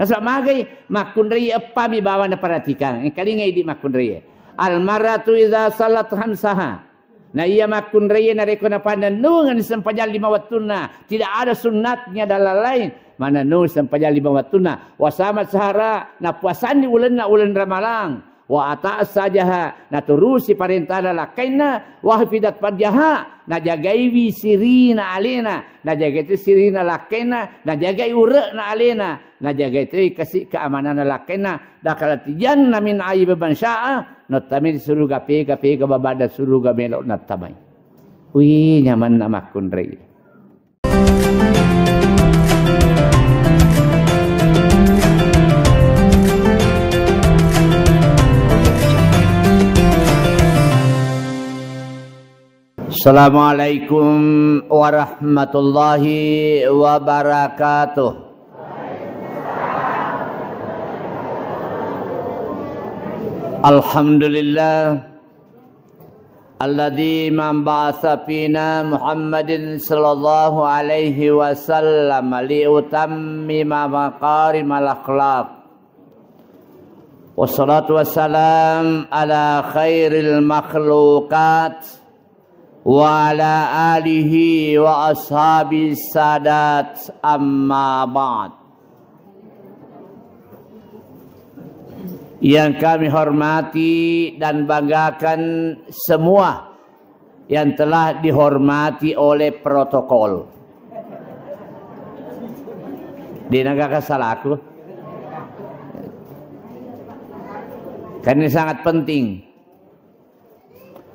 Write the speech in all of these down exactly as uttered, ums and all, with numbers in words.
Nasaba magai makkunrai eppami bawang naperhatikan. Engkalinga idi makkunrai. Al mar'atu idza sallat khamsaha. Na iya makkunrai narekko napannennungeng sempajang lima wettunna, tidak ada sunnatnya dan lain-lain, manennung sempajang lima wettunna. Wa samat sahara, napuasanni ulenna uleng Ramalang. Wa ata sajaha, naturusi parentana lakkainna, wa hafidat farjaha, najagaiwi sirina alena, najagai tu sirina lakkainna, najagai ure'na alena, najagai tu kasi keamananna lakkainna, dakhalat janna min aibi man syaa, nattamai suruga pega-pega babada suruga melo nattamai. Wih, nyamanna makkunrai. Assalamualaikum warahmatullahi wabarakatuh. Alhamdulillah. Alladzi man ba'atsa fina Muhammadin sallallahu alaihi wasallam liutammima makarimal akhlaq. Wassalatu wassalam ala khairil makhluqat wa ala alihi wa ashabi sadat, amma ba'd. Yang kami hormati dan banggakan semua yang telah dihormati oleh protokol. Di negara salaku. Karena ini sangat penting.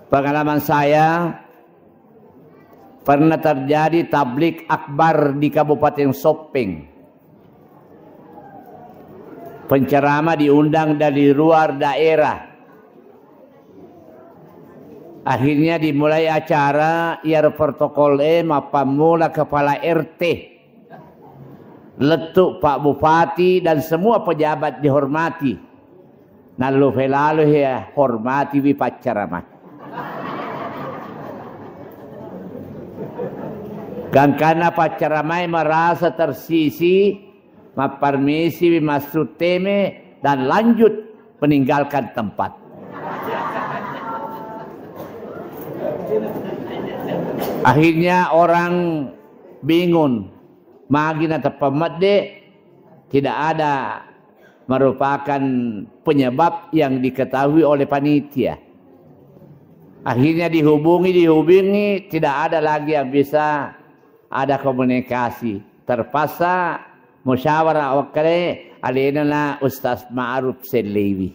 Pengalaman saya, pernah terjadi tablik akbar di Kabupaten Soppeng. Penceramah diundang dari luar daerah. Akhirnya dimulai acara, iyaro protokol e mappammula kepala R T, lettu Pak Bupati dan semua pejabat dihormati. Nallufe lalo ya, hormatiwi paccarama. Gangkanna paccaramai merasa tersisih, mapparmisiwi massutteme dan lanjut meninggalkan tempat. Akhirnya orang bingung, magi nateppa medde, tidak ada merupakan penyebab yang diketahui oleh panitia. Akhirnya dihubungi, dihubungi, tidak ada lagi yang bisa ada komunikasi. Terpaksa musyawarah, okkere, alena na Ustaz Ma'ruf sellewi.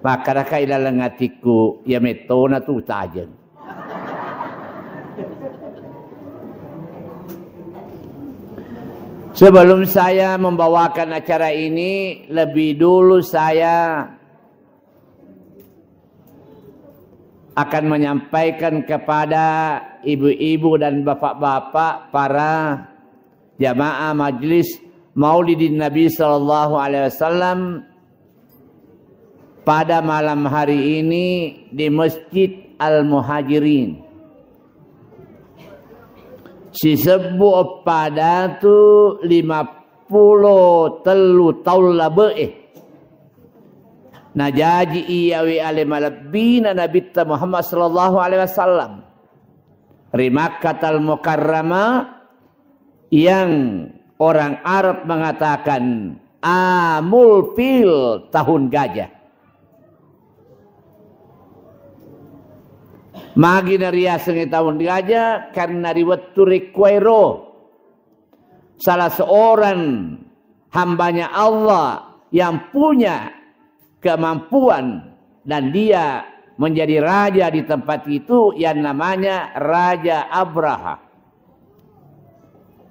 Makkaraka ilaleng atikku, ya mettona tu tajeng. Sebelum saya membawakan acara ini, lebih dulu saya akan menyampaikan kepada ibu-ibu dan bapak-bapak, para jamaah Majelis Maulidin Nabi Sallallahu Alaihi Wasallam pada malam hari ini di Masjid Al-Muhajirin. Sisebbu eppa datu lima pulo tellu taung labe'e. Najaji iyawe ale malebbina Nabitta Muhammad sallallahu alaihi wasallam ri Makkatal Mukarramah, yang orang Arab mengatakan Amul Fil, tahun gajah. Magi nariasengnge tahun gajah? Karena ri wettu rekkuwaero salah seorang hambanya Allah yang punya kemampuan dan dia menjadi raja di tempat itu yang namanya Raja Abraha.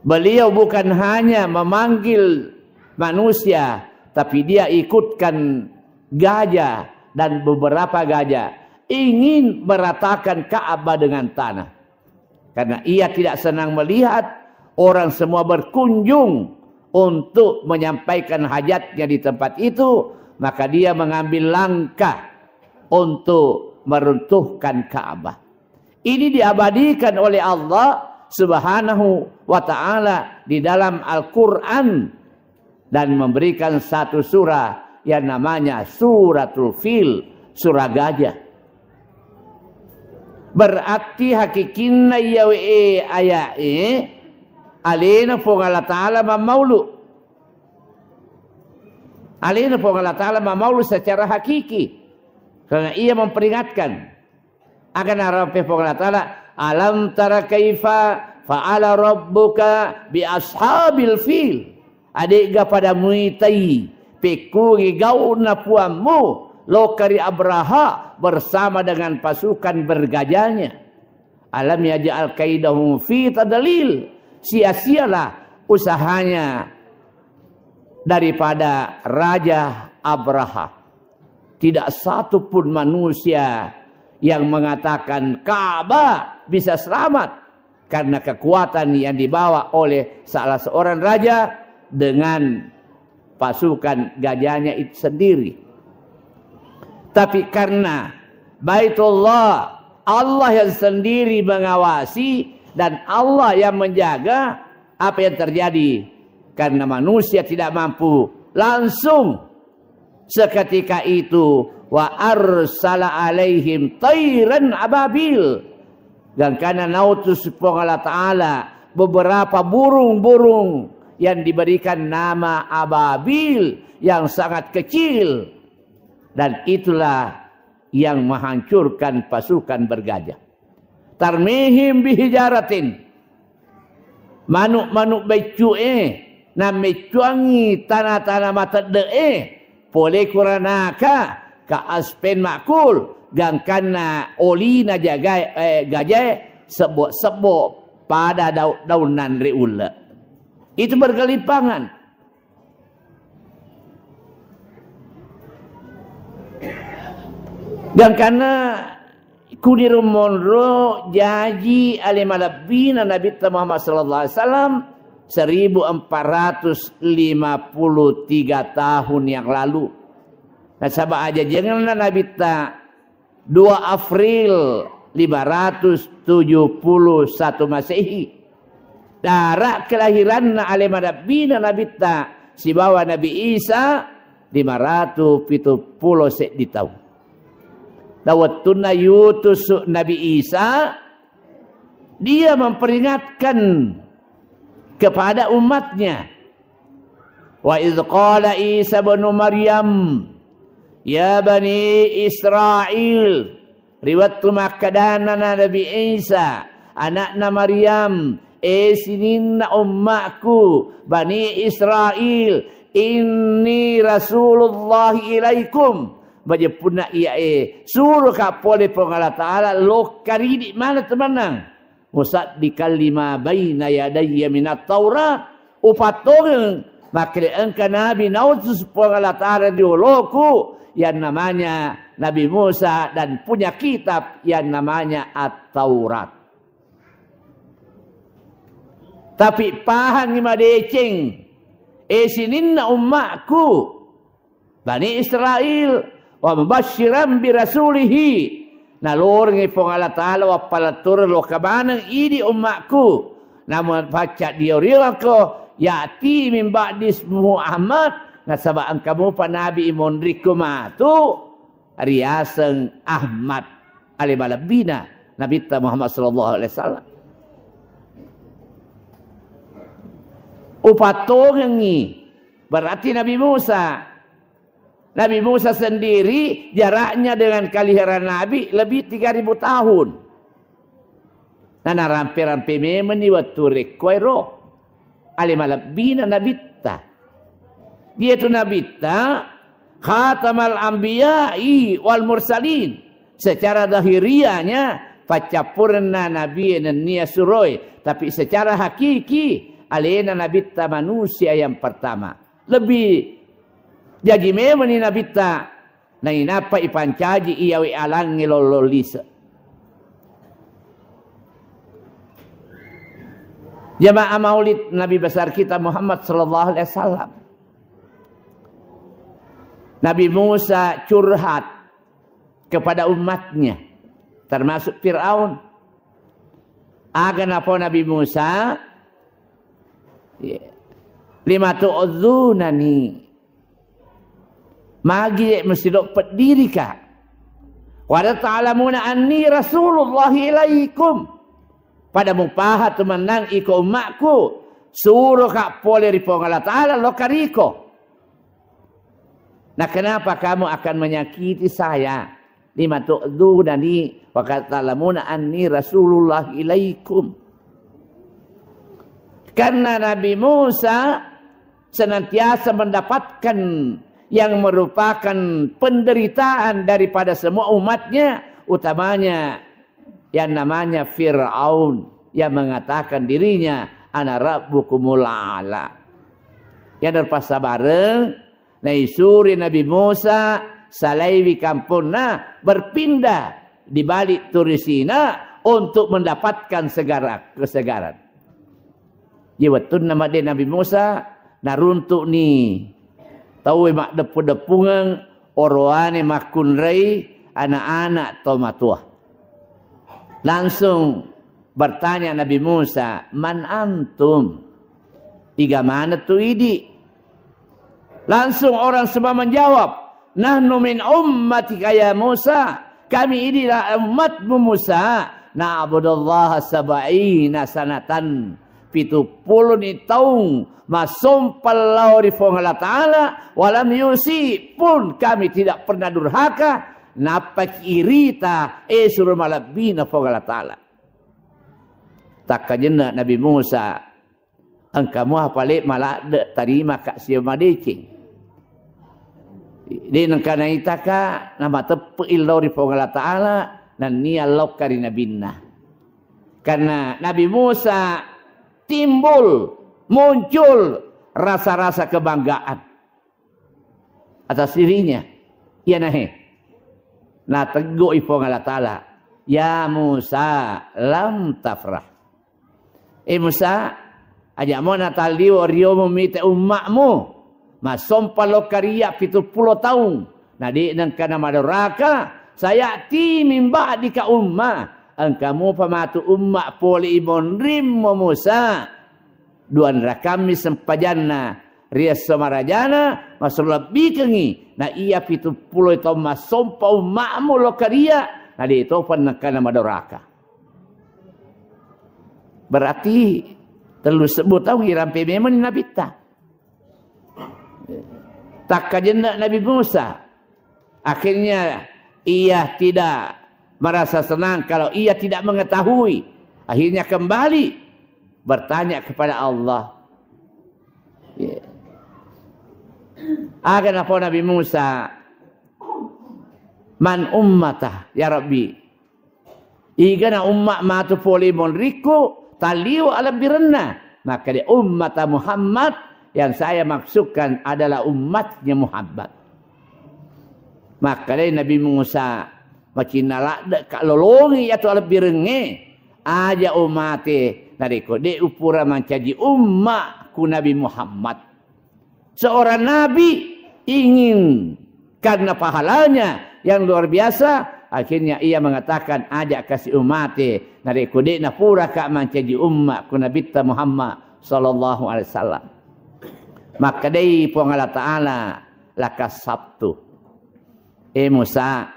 Beliau bukan hanya memanggil manusia, tapi dia ikutkan gajah dan beberapa gajah, ingin meratakan Ka'bah dengan tanah. Karena ia tidak senang melihat orang semua berkunjung untuk menyampaikan hajatnya di tempat itu, maka dia mengambil langkah untuk meruntuhkan Ka'bah. Ini diabadikan oleh Allah Subhanahu wa Ta'ala di dalam Al-Quran. dan memberikan satu surah yang namanya Suratul Fil, surah gajah. Berarti hakikinna iyawe aya'e, alena Puang Allah Ta'ala mammaulu. Alena Puang Allah Ta'ala mammaulu secara hakiki. Karena ia memperingatkan. Akan arampe Puang Allah Ta'ala, "Alam tara kaifa fa'ala rabbuka bi ashabil fil." Adega pada muitai pekkugi gau'na Puammu lokka ri Abraha bersama dengan pasukan bergajahnya. Alam yaj'al kaidahum fi tadlil. Sia-sialah usahanya daripada Raja Abraha. Tidak satu pun manusia yang mengatakan Ka'bah bisa selamat karena kekuatan yang dibawa oleh salah seorang raja dengan pasukan gajahnya itu sendiri. Tapi karena Baitullah, Allah yang sendiri mengawasi dan Allah yang menjaga, apa yang terjadi? Karena manusia tidak mampu, langsung seketika itu, wa arsala alaihim tairan ababil. Gangkana nautus Puang Allah Ta'ala beberapa burung-burung yang diberikan nama ababil yang sangat kecil. Dan itulah yang menghancurkan pasukan bergajah. Tarmihim bihijaratin. Manuk-manuk beccu'e, nammeccuangngi tana-tana matedde'e, pole kuranaka, ka aspen makul, gangkanna olina jagae, eh, gajae, sebbo-sebbo pada dau-, daunnan ri ulle. Itu bergelimpangan. Gangkanna kuniro monro jaji ale malebbina Nabitta Muhammad sallallahu alaihi wasallam seribu empat ratus lima puluh tiga tahun yang lalu. Nasaba ajajengenna Nabitta dua April lima ratus tujuh puluh satu Masehi. Dara kelahiranna ale malebbina Nabitta sibawa Nabi Isa lima ratus pitu puluh seddi taung. Na wettunna yutus Nabi Isa, dia memperingatkan kepada umatnya. Wa idz qala Isa ibnu Maryam, "Ya bani Israil," ri wettu makkedana Nabi Isa, ana'na Maryam, "E sininna ummakku, Bani Israil, inni rasulullahi ilaikum." Majeppunna iyae, suroka pole Puang Allah Ta'ala, lokka ridi maneng temannang. Musaddiqan lima baina yadayya minat Taurat, upattongeng makkeda engka nabi nautus Puang Allah Ta'ala ri oloku, yang namanya Nabi Musa dan punya kitab yang namanya At-Taurat. Tapi pahangi madeceng, e sininna ummakku, Bani Israil, wa mubasysyiran bi rasulihi. Nalorengngi Puang Allah Ta'ala wappalettureng lokka maneng idi ummakku. Namun pacca dio-riongko, ya'ti min ba'di ismuhu Ahmad. Nasaba engka mupa nabi imonrikku matu riaseng Ahmad. Ale malebbina Nabitta Muhammad sallallahu alaihi wasallam. Upattongengngi berarti Nabi Musa. Nabi Musa sendiri jaraknya dengan kaliharan Nabi lebih tiga ribu tahun. Nah, narampe-rampe memenni wettu rekkoero ale malebbina Nabitta. Dia tu Nabitta khatamal anbiya'i wal mursalin. Secara zahiriahnya paccappurenna nabi nennia suroi, tapi secara hakiki alena Nabitta manusia yang pertama. Lebih jaji memenni Nabitta nainappa ipancaji iyawe alangnge lollong lise. Jamaah maulid Nabi besar kita Muhammad sallallahu alaihi wasallam. Nabi Musa curhat kepada umatnya, termasuk Firaun. Aga napau Nabi Musa, ya. Lima tu'dzunani. Magi mesti lo peddirika? Wa ta'lamuna anni rasulullahi ilaikum. Pada mupaha tu mennang iko ummakku, suroka pole ri Puang Allah Ta'ala, loka riko. Nah, kenapa kamu akan menyakiti saya? Lima tu'dzunani wa qad ta'lamuna anni rasulullah ilaikum. Karena Nabi Musa senantiasa mendapatkan yang merupakan penderitaan daripada semua umatnya, utamanya yang namanya Fir'aun yang mengatakan dirinya, "Ana rabbukumul a'la." Yang terpaksa bareng, naisuri Nabi Musa, salaiwi kamponna, berpindah di balik Turi Sina untuk mendapatkan segara, kesegaran. Jadi wettunna madde Nabi Musa, naruntu'ni tauwe maddeppu-deppungeng, oroane makkunrai anak-anak to matua. Langsung bertanya Nabi Musa, "Man antum?" Iga maneng tu idi? Langsung orang semua menjawab, "Nahnu min ummatika ya Musa." Kami inilah umatmu Musa. Na'budullaha sab'ina sanatan. Pitu puluh ni taung massompa lao ri Puang Allah Ta'ala, walam yusi pun kami tidak pernah durhaka, nappaki irita, eh, suro malebbina Puang Allah Ta'ala. Takkajenna Nabi Musa, engka mua pale maladde tarimaka sio madeceng. De nengka naitaka, namateppe lao ri Puang Allah Ta'ala, nennia laoka ri nabinna. Karena Nabi Musa timbul, muncul rasa-rasa kebanggaan atas dirinya. Iyanahe nateggoi Puang Allah Ta'ala, "Ya Musa, lam tafrah." Eh Musa, aja mo natalliwo rio mumite ummakmu. Massompa loka ria pitu pulo taung. Na de nengka namadoraka, sayati min ba'dika umma. Engka mupa matu umma pole imonrimmo Musa. Duanrakammi sempajanna ri esso marajana, masulebbikengngi na iya pitu pulo taung massompa ummakmu loka ria, na de topa nengka namadoraka. Berarti tellu sebbu taung irampe memang nabitta. Takkajenna Nabi Musa. Akhirnya ia tidak merasa senang kalau ia tidak mengetahui. Akhirnya kembali bertanya kepada Allah. Ya. Aga napau Nabi Musa, "Man ummata, ya Rabbi?" Igana umma matu pole monrikku, talliwa alebbirenna. Makkeda, "Ummata Muhammad, yang saya maksudkan adalah umatnya Muhammad." Makkeda Nabi Musa, "Macinna ladde ka lolongi yatu alebbirengnge, aja umate narekko de upura mancaji umma ku Nabi Muhammad." Seorang nabi ingin karena pahalanya yang luar biasa, akhirnya ia mengatakan, "Aja kasi umate, narekko de napura ka mancaji umma ku Nabitta Muhammad sallallahu alaihi wasallam." Makkedai Puang Allah Ta'ala, "Laka sabtu." Eh Musa,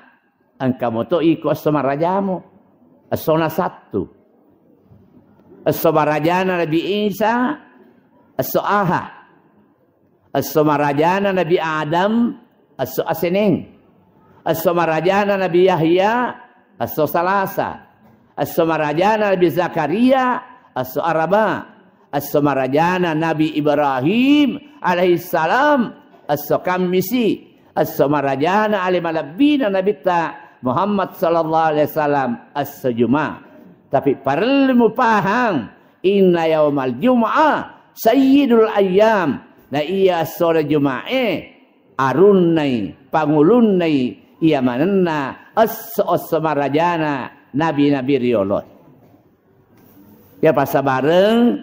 engka moto iko esso marajamu, essona sattu. Esso marajana Nabi Isa, esso Aha. Esso marajana Nabi Adam, esso aseneng. Esso marajana Nabi Yahya, esso Salasa. Esso marajana Nabi Zakaria, esso Araba. Esso marajana Nabi Ibrahim alaihissalam, esso Kammisi. Esso marajana ale malebbina Nabitta Muhammad sallallahu alaihi wasallam, esso Juma. Tapi parellu mupahang, inna yaumal jum'ah sayyidul ayyam. Na iya essona Juma'e arunnai, pangulunnai iya manenna esso-esso marajana nabi-nabi riolo. Ya, passabareng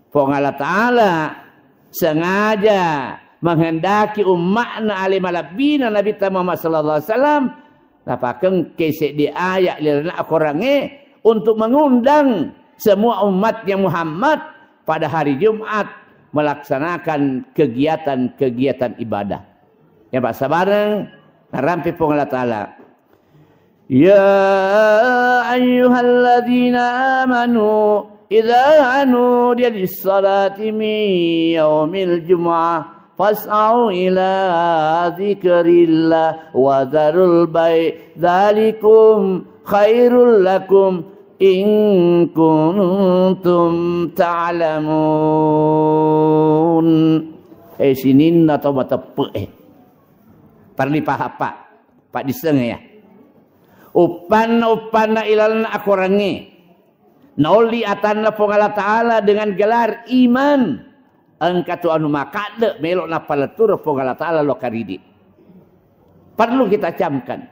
Puang Allah Ta'ala sengaja menghendaki umma'na ale malebbina Nabitta Muhammad sallallahu alaihi wasallam, napakengke seddi ayat ri lalenna Korangnge untuk mengundang semua umatnya Muhammad pada hari Jumat melaksanakan kegiatan-kegiatan ibadah. Ya, Pak, sabareng, narampe Puang Allah Ta'ala. Ya ayyuhalladzina amanu, idza nudiya lis-salati min yaumil jumu'ah, fas'au ila dzikrillah wa dzarul bai', dzalikum khairul lakum in kuntum ta'lamun. Eh, sininna to mateppe'e. Parli pahappa, Pak, disseng ya. Uppanna-uppanna ilalenna akorangnge. Naolli atanna Puang Allah Ta'ala dengan gelar iman. Engka tu anu makadde melo nappalettureng Puang Allah Ta'ala lo karidi. Perlu kita camkan.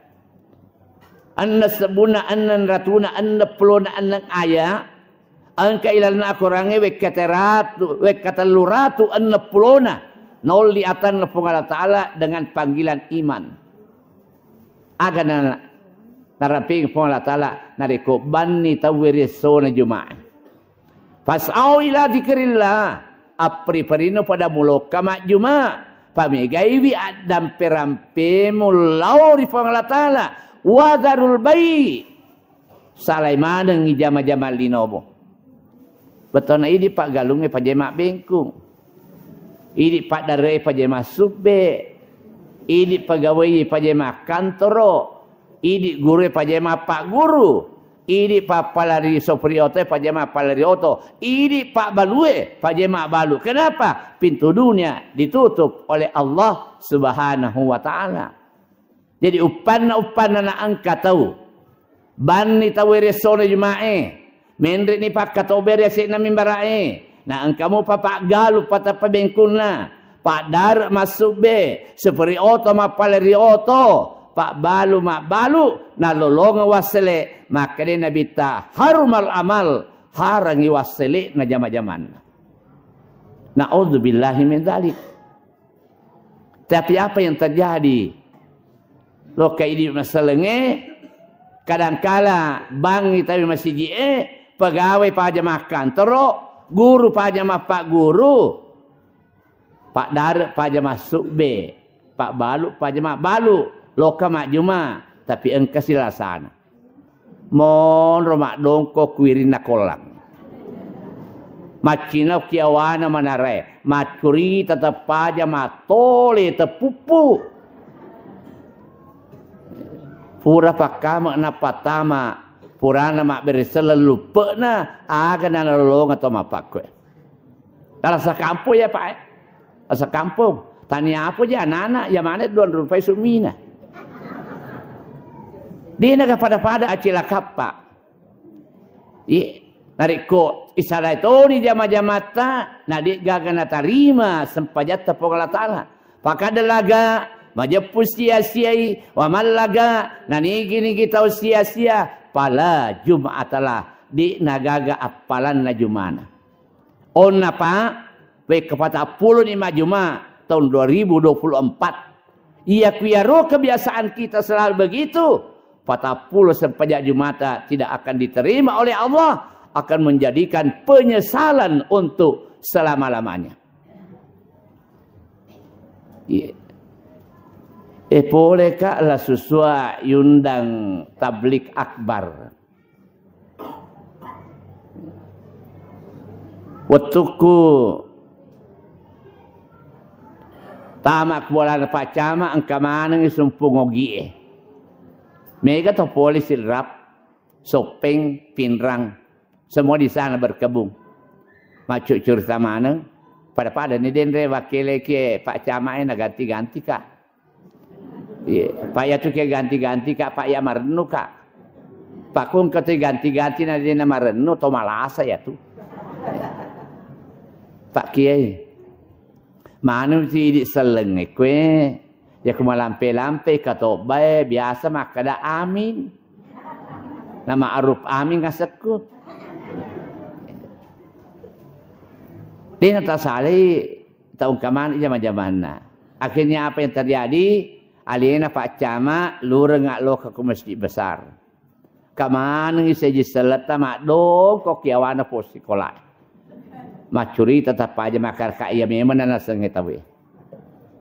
Enneng sebbuna, enneng ratuna, enneng pulona, enneng aya, engka ilalenna akorangnge wekka teratu, wekka tellu ratu enneng pulona, naolli atanna Puang Allah Ta'ala dengan panggilan iman. Aga na-, naramping Puang Allah Ta'ala narekko banni tauwe ri essona Jumae. Fas'au ila dzikrillah, apperi-perino pada mulokka majjuma, pamegaiwi addampe-rampemu lao ri Puang Allah Ta'ala, wa dzarul bai', salai manengngi jama-jama linomo. Bettuanna idi paggalungnge paja mabbengkung, idi paddare'e paja massubbe, idi pegawai paja makkantoro, idi gurue paja mappagguru, idi pappalari sopri otoe paja mappalari oto, idi pabbalue paja mabbalu. Kenapa? Pintu dunia ditutup oleh Allah Subhanahu wa Ta'ala. Jadi uppanna-uppanna naengka tau, banni tauwe ri essona Jumae, menre'ni pakkatobere ase'na mimbara'e, naengka mupa paggalu pateppa bengkunna, paddare massubbe, sopri oto mappalari oto, pabbalu mabbalu, nalolongeng wassele, makkeda Nabitta, harumal amal, harangi wassele'na jama-jamanna. Na'udzubillahi min dzalik. Tapi apa yang terjadi? Lokka idi masalengnge, kadangkala bangngi tawi masiji'e, pegawai paja makkantoro, guru paja mappagguru, paddare paja massubbe, pabbalu paja mabbalu, lokka majjuma, tapi engka silasana. Monro maddongko kuirinna kollang. Maccinau kiawana manarae, maccurita teppaja mattole teppuppu. Pura pakkame napattama, purana mabbere selleng luppe'na, aga nanalolonga to mappakkue. Rasa kampung ya, Pak, eh? Rasa kampung. Tania apa aja anak-anak, ya mana dua rupai sumina. Dia naga pada-pada acila kappa. Iya. Narekko isalai toni jama-jamatta, na de'gaga natarima sempajatta Puang Allah Ta'ala. Pakadalaga majeppu sia-siai, wa mallaga nanigi-nigi tau sia-sia, pala Jum'atalah, de'na gaga appalanna Jumana. Onna, Pak, wekka patappulo ni majjuma tahun dua ribu dua puluh empat. Iya kuyaro kebiasaan kita selalu begitu. Patappulo sempajang Jumata tidak akan diterima oleh Allah, akan menjadikan penyesalan untuk selama-lamanya. Iya. Eh, pole, Kak, la susua yundang tablik akbar. Wettukku tama ku bolana Pak Camat, engka manengngi sumpung ogie. Mega to pole Sidrap, Soppeng, Pinrang, semua di sana berkebun. Maccuccurita maneng, pada-pada ni denre wakkele ke Pak Camat e naganti-ganti, Kak. Iya, Pak, iya tu ke ganti-ganti, Kak, Pak, iya marennu, Kak. Pak, ku engka tu ganti-ganti na dena marennu, to malasa iya tu. Pak Kiai. Manu ti idi sellengnge kue, ya ku malampe-lampe katobbae biasa makkada amin. Na ma'ruf amin ngasekku. Dena tasalai tau engka maneng jama-jamanna. Akhirnya apa yang terjadi? Alena Pak Camat lureng loka ke masjid besar. Kamanengi seji selletta maddongko kiawana pos sikolae. Maccurita tappa aja makkada ka iya memang nanasengnge tauwe.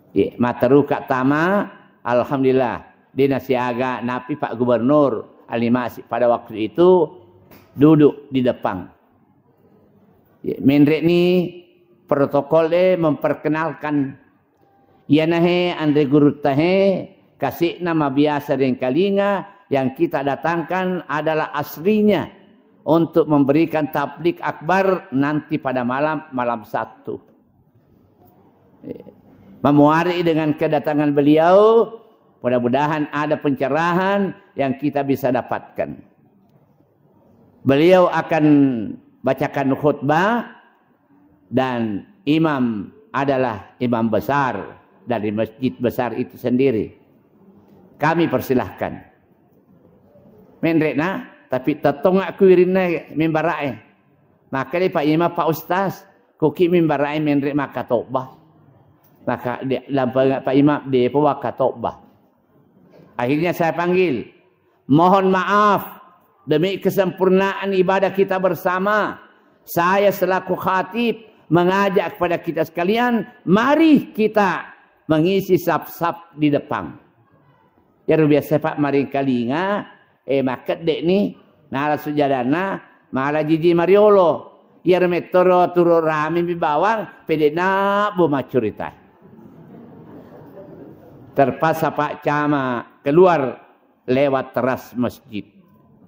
Ye, matteruka tama, alhamdulillah, de nasiaga napi Pak Gubernur Alimasi pada waktu itu duduk di depan. Ye, menre ni protokol de memperkenalkan. Iyanahe anre gurutta he, kase'na mabiasa ri engkalinga, yang kita datangkan adalah aslinya untuk memberikan tablik akbar nanti pada malam, malam Sabtu. Mamuari dengan kedatangan beliau, mudah-mudahan ada pencerahan yang kita bisa dapatkan. Beliau akan bacakan khutbah dan imam adalah imam besar dari masjid besar itu sendiri. Kami persilahkan. Menre na, tapi tettong aku irinna mimbara'e. Maka dia Pak Imam, Pak Ustaz, kuki mimbara'e menre makkatobba. Maka dia, lampa Pak Imam, dia pun makkatobba. Akhirnya saya panggil, mohon maaf, demi kesempurnaan ibadah kita bersama, saya selaku khatib mengajak kepada kita sekalian, mari kita mengisi saf-saf di depan. Iyaro biasa, Pak, maringkalinga, eh, makkedde ni, nala sujadanna, mala jiji mariolo. Iyaro mettoro turu rame mi bawang, pede nabbo maccurita. Terpaksa Pak Camat keluar lewat teras masjid.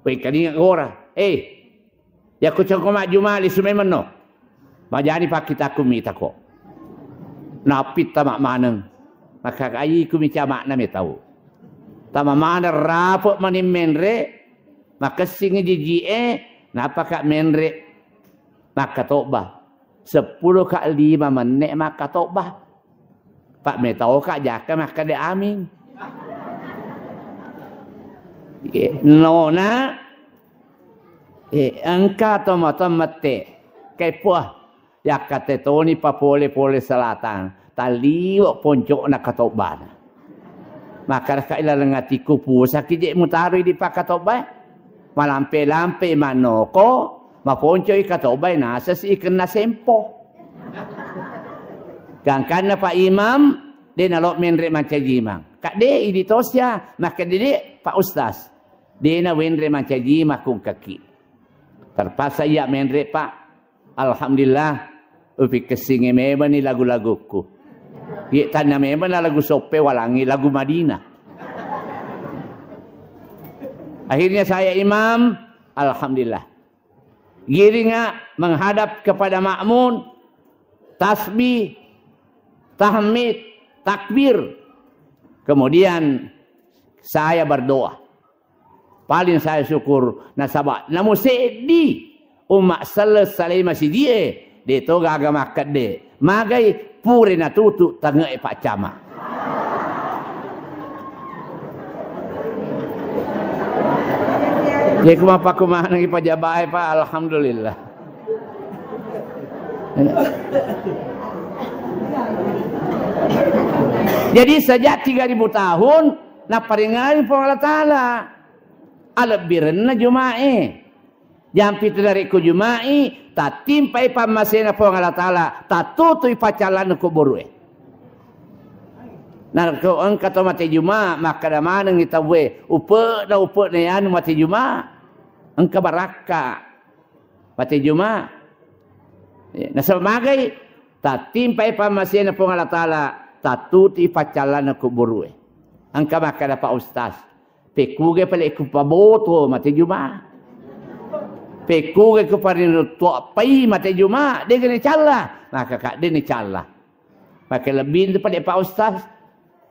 Wengkalinga gora, eh, yakko cokko majjuma lisu memenno. Majani pakkitakku mitako. Nappi tama maneng. Maka aiku mi cama'na metau. Tama maneng rape mani menre, makessing jijie, napaka menre. Makkatobba. Seppulo ka lima menne makkatobba. Pak metau ka jaka makkeda amin. Ye, nona, eh, engka tomatoa mette. Kepuah, yakkate toni papole-pole selatan. Talliwe ponco'na katobbana. Makkaraka ilaleng atiku, pusaki je mutarui di pakkatobbae. Malampe-lampe manoko, maponcoi katobbae nasesi ikenna sempo. Gangkanna Pak Imam, de nalo menre mancaji imang. Kak de idi tosia, makkede de Pak Ustaz. De na wenre mancaji imang kungkaki. Terpaksa iya menre, Pak. Alhamdulillah, upikkessingi memang ni lagu-lagukku. Ye tanna memang na lagu soppe walangi lagu Madinah. Akhirnya saya imam, alhamdulillah. Giringa menghadap kepada makmun, tasbih, tahmid, takbir. Kemudian saya berdoa. Paling saya syukur nasaba namu seddi umma selleng salai masijie, de to gaga makkedde. Magai pure natutu tange'e Pak Camat. Jadi kumapa kumanengi pajabae, Pak, alhamdulillah. Jadi sejak tiga ribu tahun naparingani Puang Allah Ta'ala. Alebbirenna Jumae. Jam pitu narekko Jumae, tattimpai pammasena Puang Allah Ta'ala, tattutui paccallanna kuburu'e. Narekko engka to mate Juma, makkeda manengi tauwe, upe'na, upe'na yanu mate Juma. Engka barakka mate Juma. Nasaba magai, tattimpai pammasena Puang Allah Ta'ala, tattutui paccallanna kuburu'e. Engka makkeda Pak Ustaz, Pekkuge pale ku paboto mate Juma. Pekkuge ku parinuttu appai mate Juma, dega ni calla. Maka kak de ni calla. Maka lebbi tu pale Pak Ustaz.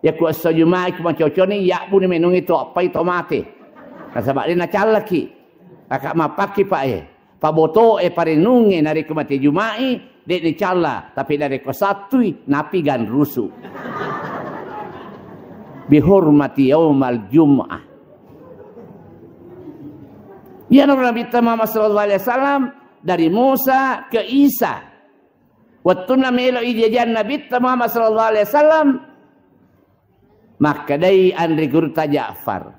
Ya ku esso Juma ku macoconi, ya buni menungi to appai to mate. Nasaba de na calla ki. Maka mapakki Pak e. Paboto'e parenungnge narekko mate Juma'i, de'ni calla, tapi narekko Sattui, napi ganrusu. Bihormati yaumal Jum'ah. Iyanaro Nabitta Muhammad sallallahu alaihi wasallam dari Musa ke Isa. Wettunna melo ijajiang Nabitta Muhammad sallallahu alaihi wasallam, makkedai anre gurutta Ja'far,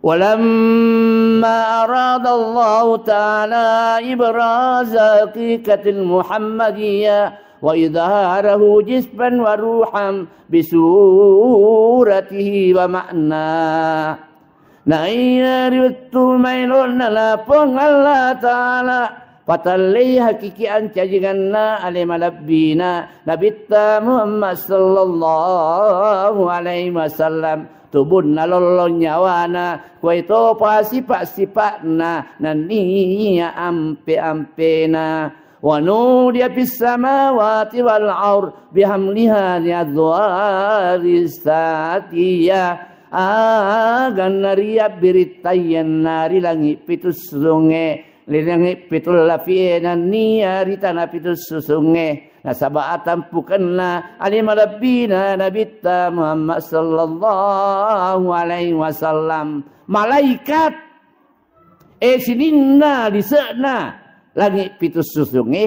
ولما أراد الله تعالى إبراز حقيقة المحمدية وإظهاره جسما وروحا بصورته ومعناه. Naiya ri wettu maelona la Puang Allah Ta'ala patellei hakiki ancajinganna ale malebbina Nabitta Muhammad sallallahu alaihi wasallam, tubunna lollong nyawana, kuwaitopa sipa-sipa'na nenniya ampe-ampena. Wa nudiya fis samawati wal ard bihamliha li adwari satiyah. Aganna riyabbirittayenna ri langi pitu susungnge, ri langi pitu lapie nenniya ri tana pitu susungnge. Nasaba atampukenna ale malebbina Nabitta Muhammad sallallahu alaihi wasallam. Malaikat, e sininna lise'na langi pitu susungnge,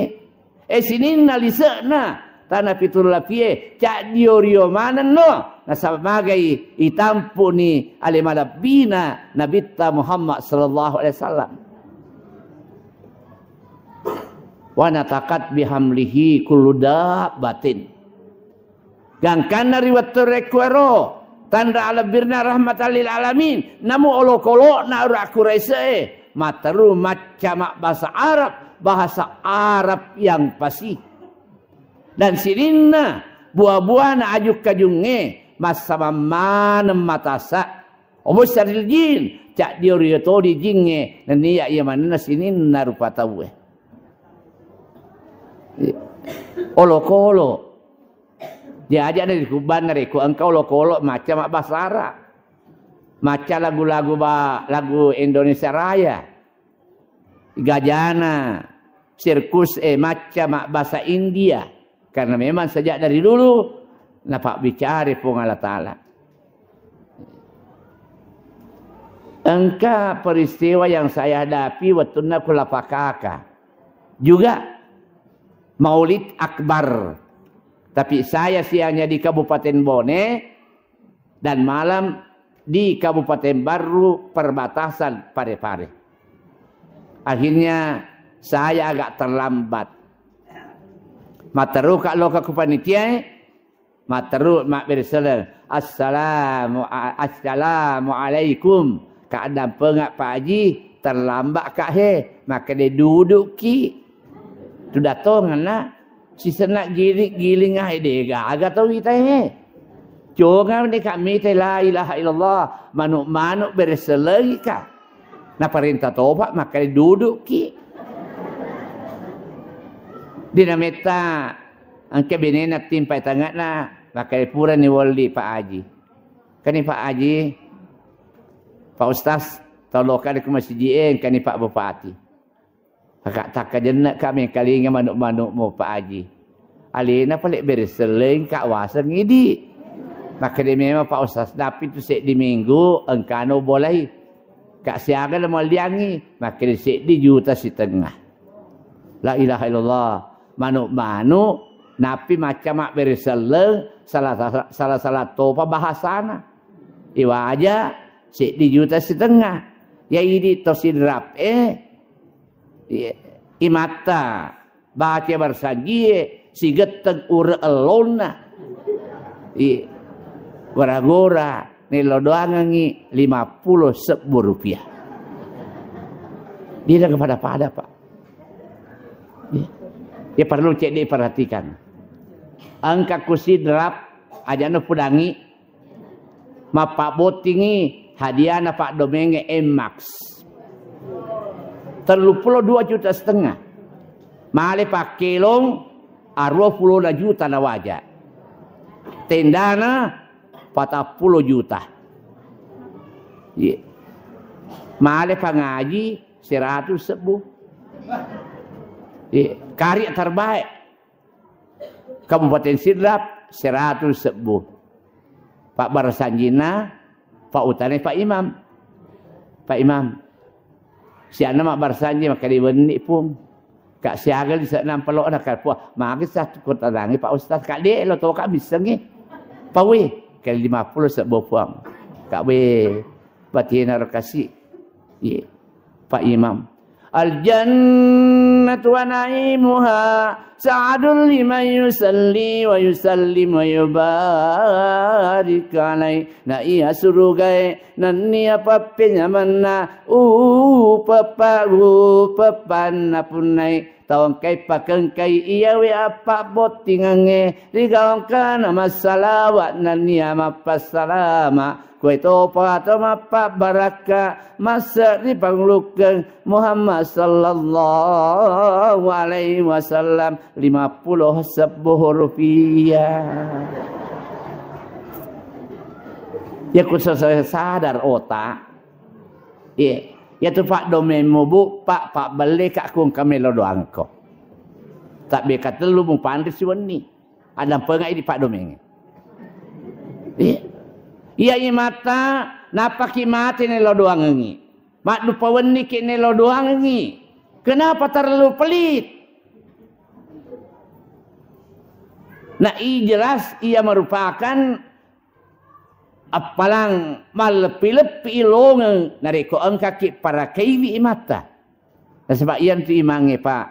e sininna lise'na tana pitu lapie, caddio-rio manenno, nasaba magai itampuni ale malebbina Nabitta Muhammad sallallahu alaihi wasallam. Wa nataqat bihamlihi kullu dabbatin. Gangkanna ri wettu rekkuero, tanra alebbirna rahmatan lil alamin, namu olokolo'na ura Quraisy e, matteru macca mabbasa Arab, bahasa Arab yang fasih. Dan sininna buah-buahna aju-kajungnge, massamang maneng matasa. Omo syaril jin, caddio-rio todi jingnge, nenniya iya manenna sininna rupa tauwe. Olokolo. Diajak dari kubbanna rekko engka olokolo macca mabbasa Arab. Macca lagu-lagu ba-, lagu Indonesia Raya. Gajana, sirkus, eh, macca mabbasa India. Karena memang sejak dari dulu napabbicara Puang Allah Ta'ala. Engka peristiwa yang saya hadapi wettunna ku Lapakaka. Juga Maulid Akbar. Tapi saya siangnya di Kabupaten Bone dan malam di Kabupaten Barru perbatasan Parepare. Akhirnya saya agak terlambat. Matteru ka loka ku panitia, matteru mabbere selleng. Assalamu a-, assalamualaikum. Ka dampengak Pak Haji, terlambat ka he. Makkeda dudukki. Tudatongenna. Sisenna giling-giling ah, de gaga tau ita he. Conga de ka mita la ilaha illallah, manuk-manuk bereselengi ka. Naparenta topa makkeda dudukki. Dina metta engka benena timpai tengana, makkeda purani welli Pak Haji. Kani Pak Haji, Pak Ustaz, tolokani ku masiji e, engkani Pak Bupati. Taka-, takkajenne'ka mengkalinga manuk-manukmu, Pak Haji. Alena pale bereseleng ka waseng idi. Makkeda memang Pak Ustaz, napi tu seddi minggu engkano bolai. Ka siaga le mualliangi, makkeda seddi juta sitengnga. La ilaha illallah. Manuk-manuk, napi macca mabbere selleng, salah, salah, salah topa bahasana. Iwaja, seddi juta sitengnga. Ya idi to sidrap e, Iya. Imatta, baca barsanjie, sigetteng ure ellonna. Iya. Gora-gora, nello doangengi lima puluh sebbu rupiah. Dia pada-pada, Pak. Iya. Ya perlu cek diperhatikan. Engka ku sidrap, ajana pudangi, Mappabbottingi hadiana paddomenge Nmax. Telluppulo dua juta setengah. Male pakkelong aruwa pulona juta nawaja. Tendana patappulo juta. Iya. Male pangaji seratus sebbu. Iya. Karya terbaik. Kabupaten Sidrap seratus sebbu. Pabbarasanjinna, Pak Utane, Pak Imam. Pak Imam. Sianna mabbarsanji makkeda wenni, Pung. Ka siaga lise'na palo'na ka Puang. Magi satu kota dangi Pak Ustaz. Ka de lo to ka missengi. Pawe ke lima puluh sebbu Puang. Ka we. Patinaro kasi. Iye. Pak Imam. Al-jannatu wa na'imuha sa'adul liman yusalli wa yusallim wa yubarik alaih. Na iya surugae nennia pappenyamanna, upeppa, upeppanna punnai. Tau engkai pakengkai iyawe appabbottingengnge, rigaukana massalawa nennia mappassalama, kuetopa to mappabbarakka, masse'ri pangulukkeng Muhammad sallallahu alaihi wasallam, lima puluh sebbu rupiah. Ya ku sesuai sadar otak. Iya. Iyatu paddomemmu, Bu, Pak, pabbelle ka ku engka melo doangko. Tabbe katellu mupanre siwenni. Addampengai di paddomengnge. Iya. Iya imatta, napaki mate nelo doangengi. Maddupa wenniki nelo doangengi. Kenapa terlalu pelit? Nah, i jelas ia merupakan appalang malleppi-leppi longeng narekko engkaki parakaiwi imatta. Nasaba iyantu imangnge, Pak,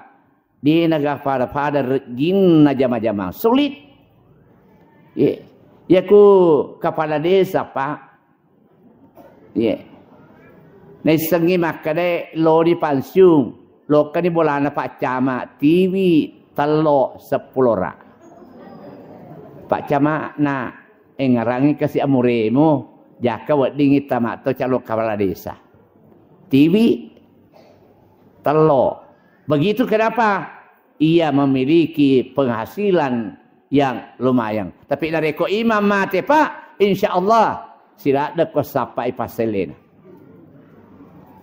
de naga pada-pada rejjinna jama-jamang. Sulit. Ye. Yaku kepala desa, Pak. Ye. Naissengngi makkeda loni pansiung, lokkani bolana Pak Camat, tiwi tello seppulora. Pak Camat, na engngerangngi kasi amuremu, jaka weddingngi tama to calon kepala desa. Tiwi tello. Begitu kenapa? Ia memiliki penghasilan yang lumayan. Tapi narekko imang mate, Pak, insya Allah siladde ko sappai passellena.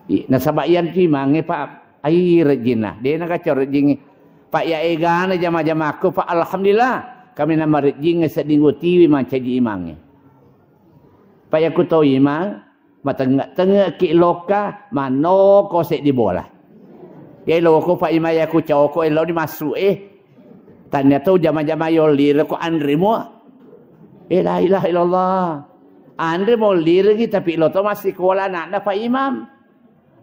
I, nasaba iyantu imangnge, Pak, ai rejjinna. De nagaco rejjingnge. Pak, ya egana jama-jamakku, Pak, alhamdulillah. Kami nama rejjingnge sedding utiwi mancaji imangnge. Pak, yaku tau imang, matengnge-tengngeki lokka, mannoko seddi bola. Ye loko, Pak Imam, yaku coko eloni massu e. Tania tau jama-jama yollire ko anre mua. Eh, la ilaha illallah. Anre mollirengi tapi lo to massikola anakna Pak Imam.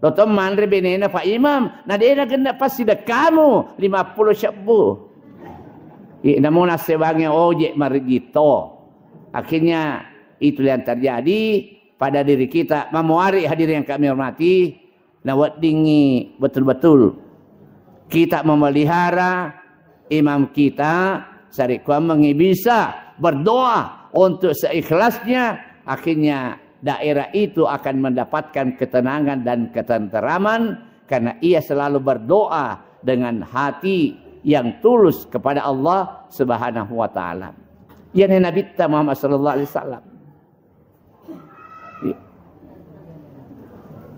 Lo to manre benena Pak Imam. Na dena genna passidekkamu lima puluh sebbu. Eh, namo nassewangi ojek marejito. Akhirnya itulah yang terjadi pada diri kita. Mamuari hadirin yang kami hormati, naweddingngi betul-betul kita memelihara imam kita, sarekkuammengngi bisa berdoa untuk seikhlasnya, akhirnya daerah itu akan mendapatkan ketenangan dan ketenteraman karena ia selalu berdoa dengan hati yang tulus kepada Allah Subhanahu wa Ta'ala. Yani Nabitta Muhammad sallallahu alaihi wasallam.